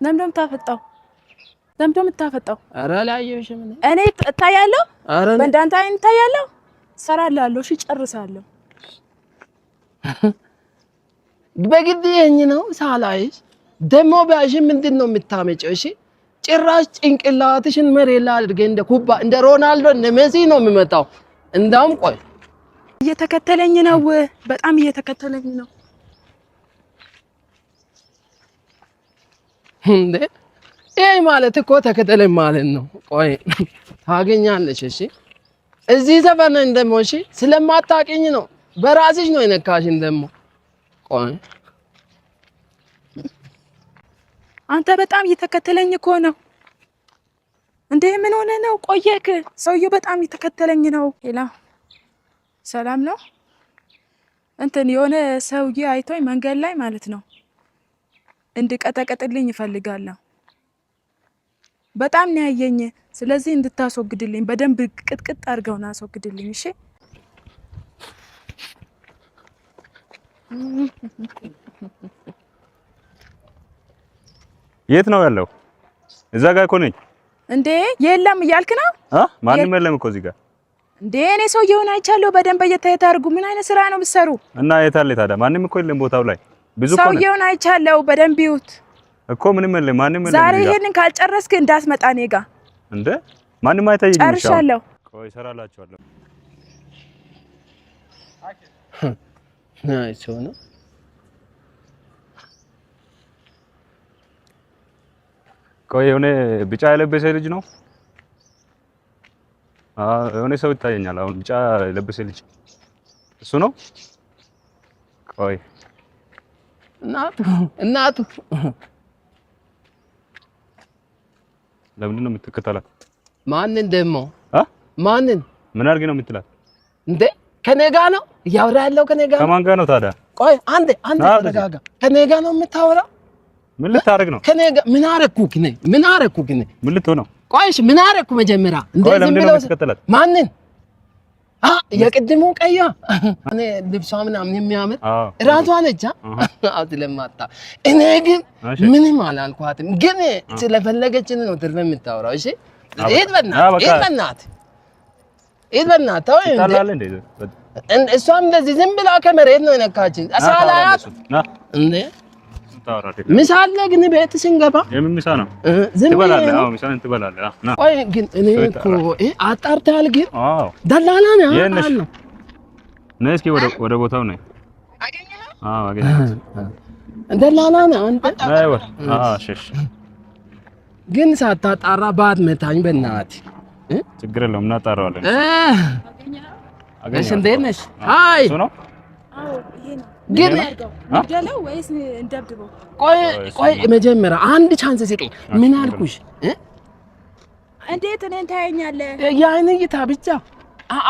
ለምንድን ነው የምታፈጣው? ለምንድን ነው የምታፈጣው? ኧረ አላየሁሽም። እኔ እታያለሁ፣ ኧረ በእንዳንተ አይን እታያለሁ። እሰራልሃለሁ። እሺ ጨርሳለሁ። በግድ ይሄኝ ነው ሳላይሽ ደግሞ ቢያሽ ምንድን ነው የምታመጪው? እሺ ጭራሽ ጭንቅላትሽን መሬት ላይ አድርገህ እንደ ኩባ እንደ ሮናልዶ እንደ ሜሲ ነው የሚመጣው። እንዳውም ቆይ እየተከተለኝ ነው፣ በጣም እየተከተለኝ ነው። እንዴ ይሄ ማለት እኮ ተከተለኝ ማለት ነው። ቆይ ታገኛለሽ። እሺ እዚህ ሰፈር ነኝ ደግሞ። እሺ ስለማታውቂኝ ነው፣ በራስሽ ነው የነካሽን ደግሞ። ቆይ አንተ በጣም እየተከተለኝ እኮ ነው። እንዴ ምን ሆነ ነው? ቆየክ? ሰውየው በጣም እየተከተለኝ ነው። Hello ሰላም ነው። እንትን የሆነ ሰውዬ አይቶኝ መንገድ ላይ ማለት ነው እንድቀጠቀጥልኝ እፈልጋለሁ። በጣም ነው ያየኝ። ስለዚህ እንድታስወግድልኝ በደንብ ቅጥቅጥ አድርገውን አስወግድልኝ። እሺ የት ነው ያለው? እዛ ጋር እኮ ነኝ። እንዴ የለም እያልክ ነው? ማንም የለም እኮ እዚህ ጋር። እንዴ እኔ ሰውዬውን አይቻለሁ በደንብ እየተታርጉ። ምን አይነት ስራ ነው የምትሰሩ? እና የት አለ ታዲያ? ማንም እኮ የለም ቦታው ላይ። ብዙ እኮ ነው። ሰውዬውን አይቻለሁ በደንብ ይዩት እኮ ምንም የለም፣ ማንም የለም። ዛሬ ይሄንን ካልጨረስክ እንዳትመጣ እኔ ጋር። እንዴ ማንም አይታየኝም። ጨርሻለሁ። ቆይ እሰራላችኋለሁ። አይ ሰው ነው። ቆይ የሆነ ቢጫ የለበሰ ልጅ ነው። አዎ የሆነ ሰው ይታየኛል አሁን፣ ቢጫ የለበሰ ልጅ እሱ ነው። ቆይ እናቱ እናቱ ለምንድን ነው የምትከተላት? ማንን ደግሞ ማንን? ምን አድርጌ ነው የምትላት? እንዴ ከኔ ጋ ነው እያወራ ያለው? ከኔ ጋ ነው። ከማን ጋር ነው ታዲያ? ቆይ አንዴ አንዴ ተረጋጋ። ከኔ ጋ ነው የምታወራው? ምን ልታደርግ ነው? ከኔ ጋር ምን አደረኩህ? እኔ ምን አደረኩህ? እኔ ምን ልትሆን ነው? ቆይ እሺ ምን አደረኩህ? መጀመሪያ እንዴ ዝም ብለው ማንን? የቅድሙ ቀያ እኔ ልብሷ ምናምን የሚያምር እራሷ ነች። አዎ ስለማጣ እኔ ግን ምንም አላልኳትም፣ ግን ስለፈለገችን ነው ትርፍ የምታወራው። እሺ ሂድ በእናትህ፣ ሂድ በእናትህ፣ ሂድ በእናትህ። ተው እንዴ! እሷም እንደዚህ ዝም ብላ ከመሬት ነው የነካችን። ሳላያት እንዴ ምሳ አለ ግን ቤት ስንገባ የምን ምሳ ነው? ዝም ትበላለህ? አዎ ምሳን ትበላለህ። ቆይ ግን እኔ እኮ አጣርተሃል? ግን ደላላ ነህ? አውቃለሁ። ነይ እስኪ ወደ ቦታው ነይ። አዎ አገኘሁት። ደላላ ነህ አንተ? ነይ ወደ አዎ እሺ፣ እሺ። ግን ሳታጣራ ባትመታኝ በእናትህ። ችግር የለውም እናጣራዋለን። እሺ እንዴት ነሽ? አይ እሱ ነው ግን ቆይ ቆይ መጀመሪያ አንድ chance ስጠኝ። ምን አልኩሽ? እንዴት እኔን ታየኛለህ? የአይን እይታ ብቻ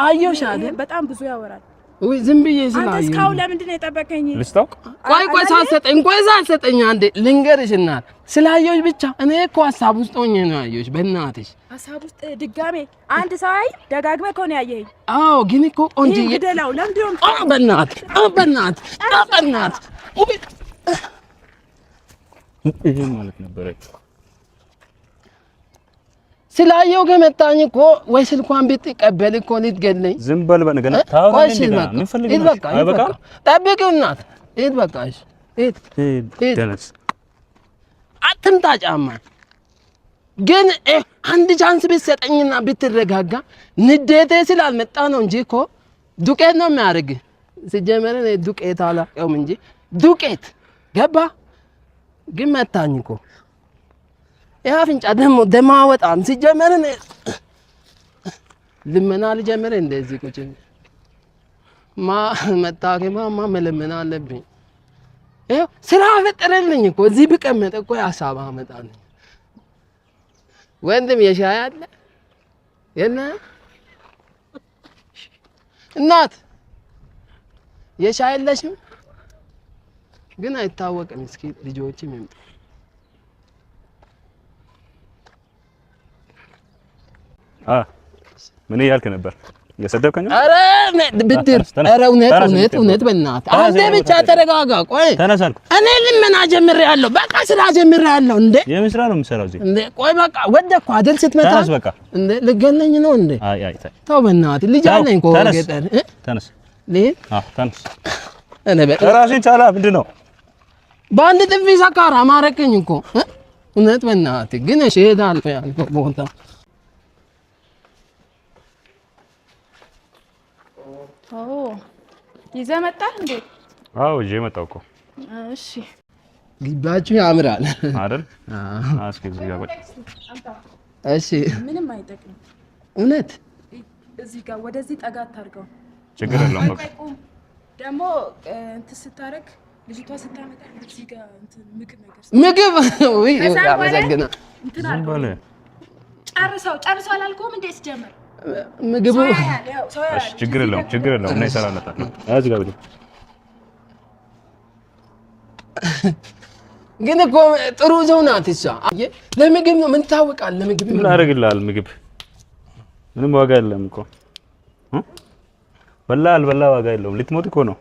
አየሁሽ አይደል? በጣም ብዙ ያወራል። ውይ ዝም ብዬ ስላየሁ አንተ እስካሁን ለምንድን ነው የጠበቀኝ? ልስጠው? ቆይ ቆይ ሳትሰጠኝ ቆይ ሳትሰጠኝ አንዴ ልንገርሽ እናት፣ ስላየሁሽ ብቻ እኔ እኮ ሀሳብ ውስጥ ሆኜ ነው ያየሁሽ። በእናትሽ ሀሳብ ውስጥ ድጋሜ አንድ ሰው አይ ደጋግመህ እኮ ነው ያየኸኝ። አዎ ግን እኮ ቆንጆዬ ግደለው። ለምንድን ነው? በእናትህ በእናትህ በእናትህ ይሄ ማለት ነበረ ስላየው ከመጣኝ እኮ ወይ ስልኳን ብትቀበል እኮ ልትገለኝ። ዝም በል በነገና ታወራለህ። ምን ፈልገህ ነው? አይበቃም? ጠብቂው እናት። ሂድ በቃ እሺ፣ ሂድ ሂድ። አትምጣ ጫማ ግን አንድ chance ብትሰጠኝና ብትረጋጋ፣ ንዴቴ ስላልመጣ ነው እንጂ እኮ ዱቄት ነው የሚያደርግ። ሲጀመር እኔ ዱቄት አላውቀውም እንጂ ዱቄት ገባ። ግን መታኝ እኮ ይህ አፍንጫ ደግሞ ደማ ወጣም። ሲጀመር ልመና ልጀምር እንደዚህ ቁጭ ማ መታከማ ማ መለመና አለብኝ። ይኸው ስራ ፈጠረልኝ እኮ እዚህ ብቀመጥ እኮ ሀሳብ አመጣልኝ። ወንድም የሻይ አለ የለ እናት የሻይ የለሽም? ግን አይታወቅም። እስኪ ልጆችም ይምጡ። ምን እያልክ ነበር? እየሰደብከኝ ነው? ኧረ ብድር፣ ኧረ እውነት እውነት እውነት፣ በእናትህ አንተ ብቻ ተረጋጋ። ቆይ ተነስ አልኩህ። እኔ ልመና ጀምሬያለሁ። በቃ ስራ ጀምሬያለሁ። እንዴ የምን ስራ ነው የምሰራው እዚህ? እንዴ ቆይ በቃ ወደኩ አይደል? ስትመታ ተነስ በቃ። እንዴ ልገነኝ ነው እንዴ? አይ አይ ተው በእናትህ ልጅ አለኝ እኮ ገጠር። ተነስ ልሂድ? አዎ ተነስ። እኔ ራስህን ቻላ። ምንድን ነው በአንድ ጥፊ ሰካራ ማረከኝ እኮ እውነት። በእናትህ ግን እሺ እሄዳለሁ ያልከው ቦታ። ይዘህ መጣህ እንዴ? አዎ ይዤ መጣሁ እኮ። እሺ ግቢያችሁ ያምራል አይደል? እስኪ እዚህ ጋር ቁጭ። እሺ ምንም አይጠቅምም እውነት። እዚህ ጋር ወደዚህ ጠጋ አታድርገው። ችግር የለውም። በቃ ደግሞ እንትን ስታደርግ ልጅቷ ስታመጣ እዚህ ጋር እንትን ምግብ ነገር ምግብ ውይ አመሰግናለሁ። ዝም በል። ጨርሰው ጨርሰው አላልኩህም እንዴ? ሲጀምር ምግቡ እሺ ችግር የለውም ችግር የለውም። እና ይሰራለታል። እዚህ ጋር ግን እኮ ጥሩ ሰው ናት እሷ። ለምግብ ነው ምን ታወቃል? ለምግብ ምን አደርግልሃል? ምግብ ምንም ዋጋ የለም እኮ በላ አልበላ ዋጋ የለውም። ልትሞት እኮ ነው።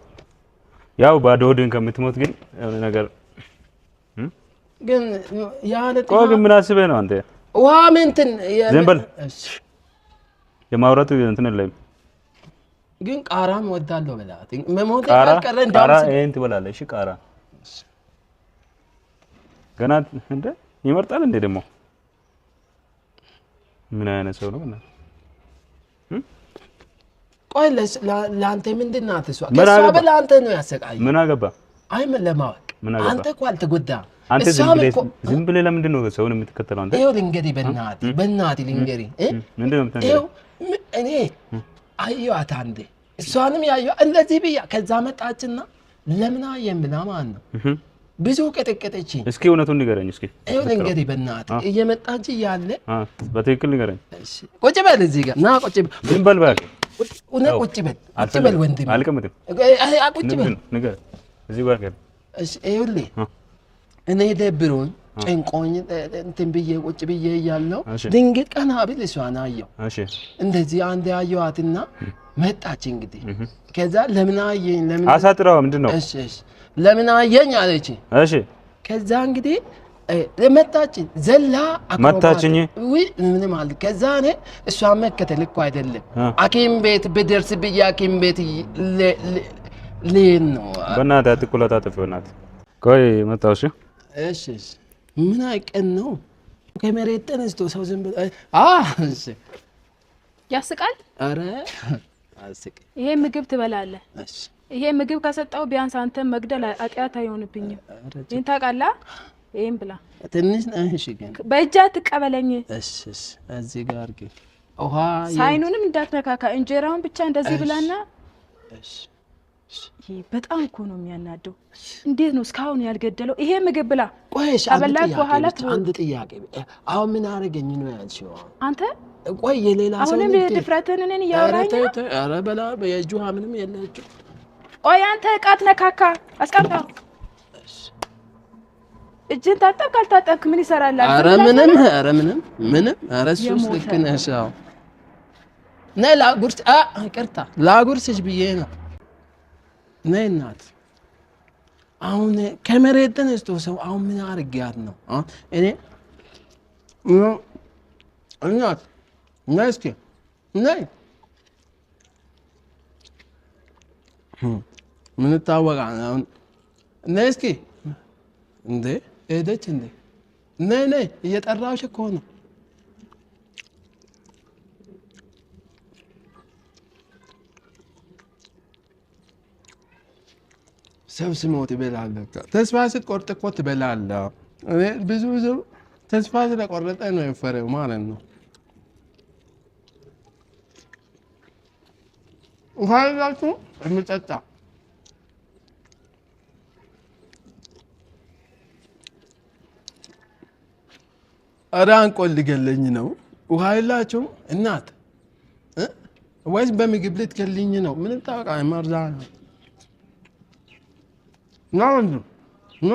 ያው ባዶ ሆድን ከምትሞት ግን የሆነ ነገር ግን ያለ ቆይ፣ ግን ምን አስበህ ነው አንተ? ውሃ ምንትን ዝም በል። የማውራቱ እንትን የለም። ግን ቃራም ወዳለሁ በላት። መሞት ቃራ ካልቀረ ቃራ ይሄን ትበላለህ። እሺ ቃራ ገና እንደ ይመርጣል እንዴ ደግሞ ምን አይነት ሰው ነው? ቆይ ለአንተ ምንድን ናት እሷ? ከእሷ በላይ አንተ ነው ያሰቃየው። ምን አገባ? አይ ምን ለማወቅ አንተ እኮ አልተጎዳህም። አንተ ዝም ብለህ ለምንድን ነው ሰውን የምትከተለው? አንተ ይኸው ልንገርህ፣ በእናትህ በእናትህ ልንገርህ፣ ምንድን ነው የምትነግረኝ? እኔ አየኋት አንዴ፣ እሷንም ያየኋት እንደዚህ ብያ፣ ከዛ መጣችና ለምን አየን ብላ ማለት ነው ብዙ ቀጠቀጠችኝ። እስኪ እውነቱን ንገረኝ እስኪ። ይኸው ልንገርህ በእናትህ እየመጣች እያለ በትክክል ንገረኝ። ቁጭ በል እዚህ ጋር ና፣ ቁጭ በል። ዝም በል እባክህ። እውነት ቁጭ በል፣ ቁጭ በል ወንድሜ። አልቀምጥም። ቁጭ በል ንገረኝ፣ እዚህ ጋር ንገረኝ። እሺ ይኸውልህ እኔ ደብሮኝ ጨንቆኝ እንትን ብዬ ቁጭ ብዬ እያለሁ ድንገት ቀና ብል እሷን አየሁ። እንደዚህ አንድ አየኋትና መጣች እንግዲህ። ከዛ ለምን አየኝ ለምን አሳጥረዋ ምንድን ነው? እሺ እሺ ለምን አየኝ አለች። እሺ ከዛ እንግዲህ መታችኝ፣ ዘላ መታችኝ። ውይ ምንም አለ። ከዛ እኔ እሷን መከተል እኮ አይደለም ሐኪም ቤት ብደርስ ብዬ ሐኪም ቤት ልሄድ ነው። በእናትህ አትቆለጣጠፍ፣ በእናትህ ቆይ መጣሁ። እሺ እሺ እሺ። ምን አይቀን ነው ከመሬት ተነስቶ ሰው ዝም ብሎ እሺ ያስቃል። ኧረ አስቅ። ይሄ ምግብ ትበላለህ። እሺ ይሄ ምግብ ከሰጠው ቢያንስ አንተ መግደል ኃጢአት አይሆንብኝም። ይሄን ታውቃለህ። ይሄን ብላ ትንሽ እሺ። ግን በእጃ ትቀበለኝ። እሺ እሺ። እዚህ ጋር አድርጊ። ውሃ ሳይኑንም እንዳትነካካ እንጀራውን ብቻ እንደዚህ ብላና። እሺ ይሄ በጣም እኮ ነው የሚያናደው። እንዴት ነው እስካሁን ያልገደለው? ይሄ ምግብ ብላ። ቆይ እሺ፣ ከበላክ በኋላ አንድ ጥያቄ። አሁን ምን አደረገኝ ነው ያልሽው? አንተ ቆይ የሌላ ሰው አሁንም ድፍረትህን እኔን እያወራኝ ነው። ኧረ በላ የእጅ ውሃ ምንም የለችው። ቆይ አንተ ዕቃ አትነካካ፣ አስቀምጠው። እጅን ታጠብክ አልታጠብክ ምን ይሰራልሃል? ኧረ ምንም፣ ኧረ ምንም፣ ምንም። ኧረ እሱስ ልክ ነሽ። አዎ ነይ ላጉርስ። ይቅርታ ላጉርስሽ ብዬ ነው። ነይ እናት። አሁን ከመሬት ተነስቶ ሰው አሁን ምን አድርጊያት ነው? አሁን እኔ እናት ነይ እስኪ ነይ። ምን ይታወቃል? አሁን ነይ እስኪ። እንዴ ሄደች እንዴ? ነይ ነይ፣ እየጠራሁሽ እኮ ነው። ሰው ሲሞት ይበላል። ተስፋ ስትቆርጥ እኮ ትበላለህ። ብዙ ሰው ተስፋ ስለቆረጠ ነው የፈረው ማለት ነው። ውሃ ይዛችሁ የሚጠጣ ኧረ አንቆ ሊገለኝ ነው። ውሃ የላችሁም እናት ወይስ በምግብ ልትገልኝ ነው? ምንም ታውቃ መርዛ ነው። ኖ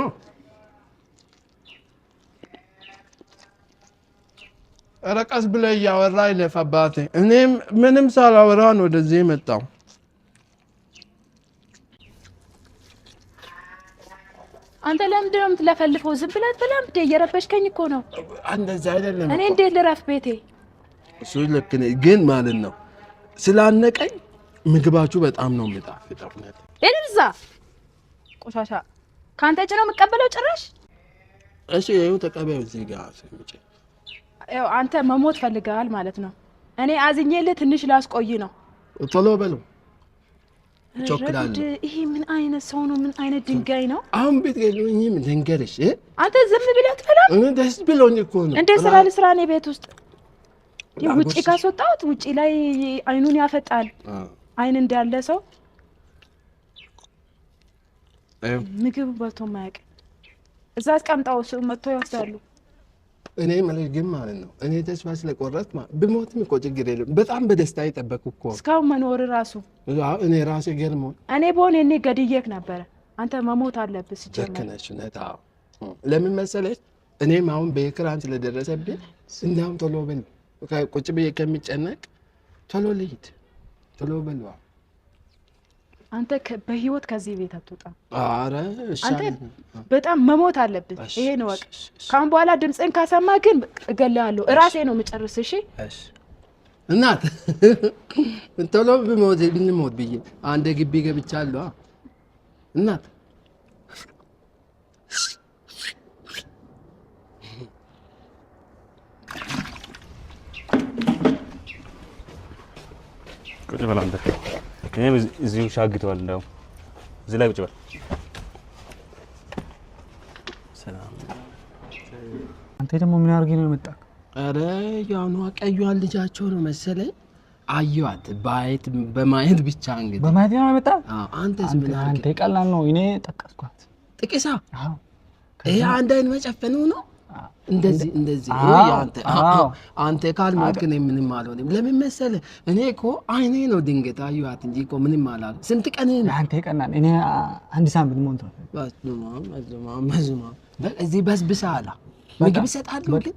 ኧረ ቀስ ብለህ እያወራ ይለፍ አባቴ። እኔም ምንም ሳላወራ ነው ወደዚህ የመጣው። አንተ ለምንድን ነው የምትለፈልፈው? ዝም ብለህ አትበላም እንዴ? እየረበሽከኝ እኮ ነው። እንደዛ አይደለም እኔ እንዴት ልረፍ ቤቴ? እሱ ልክ ነህ፣ ግን ማለት ነው ስላነቀኝ ምግባችሁ በጣም ነው የሚጣፍጠው። እውነት እዛ ቆሻሻ ከአንተ እጅ ነው የምቀበለው ጭራሽ። እሺ ይኸው ተቀበዩ። እዚህ ጋር አስቀምጪ። ያው አንተ መሞት ፈልገሃል ማለት ነው። እኔ አዝኜልህ ትንሽ ላስቆይ ነው። ቶሎ በሉ ቾክላለሁ። ይሄ ምን አይነት ሰው ነው? ምን አይነት ድንጋይ ነው? አሁን ብትገሉኝም ልንገርሽ፣ አንተ ዝም ብለህ አትበላም? እኔ ደስ ብሎኝ እኮ ነው። እንዴ ስራ ልስራ እኔ ቤት ውስጥ ውጪ ካስወጣሁት ውጪ ላይ አይኑን ያፈጣል። አይን እንዳለ ሰው ምግብ በልቶ የማያውቅ እዛ አስቀምጣው መጥቶ ይወስዳሉ። እኔ የምልሽ ግን ማለት ነው እኔ ተስፋ ስለቆረጥኩ ብሞትም እኮ ችግር የለም። በጣም በደስታ የጠበቅኩ እኮ እስካሁን መኖር ራሱ እኔ ራሴ ገርሞኝ። እኔ በሆን እኔ ገድዬክ ነበረ። አንተ መሞት አለብህ ሲጀመር። ልክ ነሽ። እውነት አዎ። ለምን መሰለሽ እኔም አሁን በክራንች ስለደረሰብኝ እንዳውም ቶሎ ብል ቁጭ ብዬ ከሚጨነቅ ቶሎ ልሂድ፣ ቶሎ ብል። አንተ በህይወት ከዚህ ቤት አትወጣም። ኧረ አንተ በጣም መሞት አለብህ። ይሄን እወቅ። ካሁን በኋላ ድምፅን ካሰማ ግን እገልሃለሁ። እራሴ ነው የምጨርስ። እሺ እናት ቶሎ ብሞት ብንሞት ብዬ አንድ ግቢ ገብቻለሁ። እናት ቁጭ በል አንተ። እኔም እዚሁ ሻግተዋል። እንደውም እዚህ ላይ ቁጭ በል። አንተ ደግሞ ምን አድርጌ ነው የመጣህ? ኧረ ያው ነዋ፣ ቀዩዋን ልጃቸው ነው መሰለኝ አየኋት። በማየት ብቻ እንግዲህ በማየት ነው የመጣህ? አንተስ ምን አድርጌ? አንተ ቀላል ነው። እኔ ጠቀስኳት። ጥቅሳ? ይሄ አንድ አይን መጨፈኑ ነው። እንደዚህ እንደዚህ አንተ ካልሞትክ እኔ ምንም አልሆንም። ለምን መሰለህ እኔ እኮ አይኔ ነው ድንገት አየኋት እንጂ እኮ ምንም አላልኩም። ስንት ቀን ነው አንተ ቀናል? እኔ አንድ ሳምንት ሞልቷል። እዚህ በስብሰሃል። ምግብ እሰጣለሁ ግን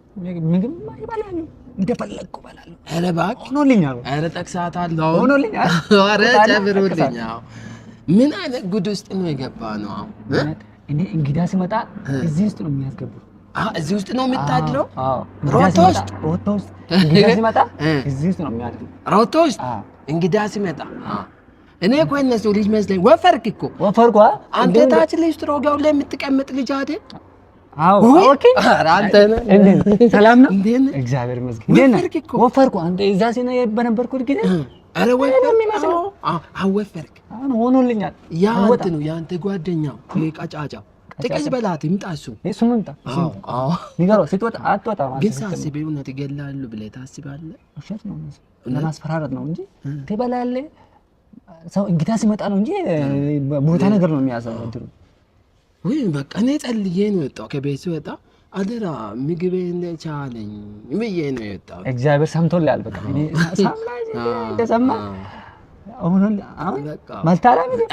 ምግብ ይበላሉ፣ እንደፈለግኩ እበላለሁ። ኧረ እባክህ ሆኖልኛል። ኧረ ጠቅሳታለሁ። ሆኖልኛል። ኧረ ጨምሮልኝ። ምን አይነት ጉድ ውስጥ ነው የገባ ነው አሁን? እኔ እንግዳ ሲመጣ እዚህ ውስጥ ነው የሚያስገቡት። እዚህ ውስጥ ነው የምታድረው? ሮቶ ውስጥ? ሮቶ ውስጥ እንግዳ ሲመጣ እዚህ ውስጥ ነው የሚያድረው። ሮቶ ውስጥ እንግዳ ሲመጣ እኔ እኮ እነሱ ልጅ መስለኝ። ወፈርክ እኮ ወፈርኩ። አንተ ታች ልጅ ትሮጋው ላይ የምትቀመጥ ልጅ አይደል? አዎ። okay። ኧረ አንተ ነህ። ሰላም ነው? እግዚአብሔር ይመስገን። ወፈርኩ። አንተ እዛ ሲና በነበርኩት ጊዜ ኧረ ወፈርክ። አዎ ወፈርክ። አሁን ሆኖልኛል። ያ እንትን ነው የአንተ ጓደኛው ቀጫጫው ጥቅስ በላት ይምጣ። እሱ እሱ ይምጣ። ንገረው። ስትወጣ አትወጣም። ግን ሳስበው እውነት ይገላሉ ብለህ ታስባለህ? ውሸት ነው፣ ለማስፈራራት ነው እንጂ ትበላለህ። ሰው እንግዳ ሲመጣ ነው እንጂ ቦታ ነገር ነው የሚያሳድሩ። ወይ በቃ እኔ ጸልዬ ነው የወጣው ከቤት ስወጣ፣ አደራ ምግቤን ቻለኝ ብዬ ነው የወጣው። እግዚአብሔር ሰምቶልሃል። በቃ እኔ እንደሰማ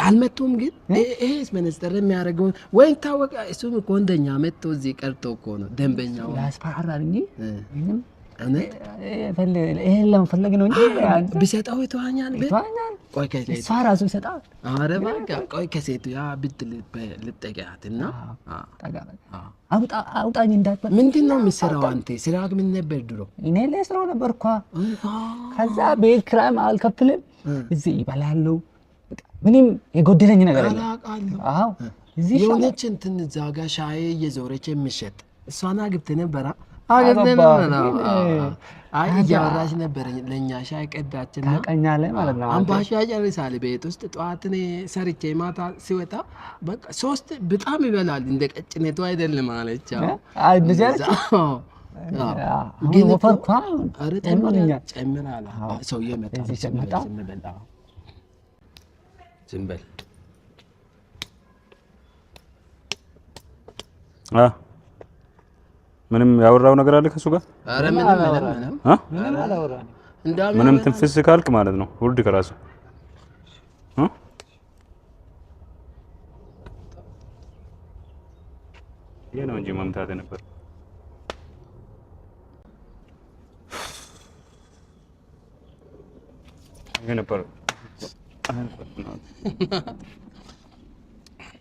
አልመጡም። ግን ይሄስ መነጽር የሚያደርገውን ወይ ታወቀ። እሱም እኮ እንደኛ መጥቶ እዚህ ቀርቶ እኮ ነው ደንበኛው ያስፈራራል እንጂ ይሄን ለመፈለግ ነው እንጂ ቢሰጠው ይተዋኛል። ቆይ እሷ ራሱ ይሰጣል። ኧረ እባክህ ቆይ ከሴቱ ያ ብት ልጠቂያት እና አውጣኝ እንዳትበል። ምንድን ነው የምትሰራው አንተ? ስራ ምን ነበር ድሮ? እኔ ለስራው ነበር እኮ። ከዛ ቤት ኪራይም አልከፍልም፣ እዚህ ይበላለሁ። ምንም የጎደለኝ ነገር የለም። አዎ እዚህ የሆነች እንትን እዛ ጋ ሻይ እየዞረች የሚሸጥ እሷን አግብተህ ነበራ? አግብተህ ነበራ? አይ እያወራች ነበረ ለእኛ ሻይ ቀዳችና ታውቀኛለህ ማለት ነው። አምባሻ ጨርሳል ቤት ውስጥ። ጠዋት እኔ ሰርቼ ማታ ሲወጣ በቃ ሶስት በጣም ይበላል። እንደ ቀጭኔቱ አይደለም አለች። እንደዚህ አለች። ግን ወፈርኩ። ኧረ ጨምራል። ሰውዬው መጣ። ዝም በል ምንም ያወራው ነገር አለ ከሱ ጋር? ኧረ ምንም ምንም ምንም ትንፍስ ካልክ ማለት ነው ውርድ ከራሱ። ይሄ ነው እንጂ መምታት ነበር። ይሄ ነበር።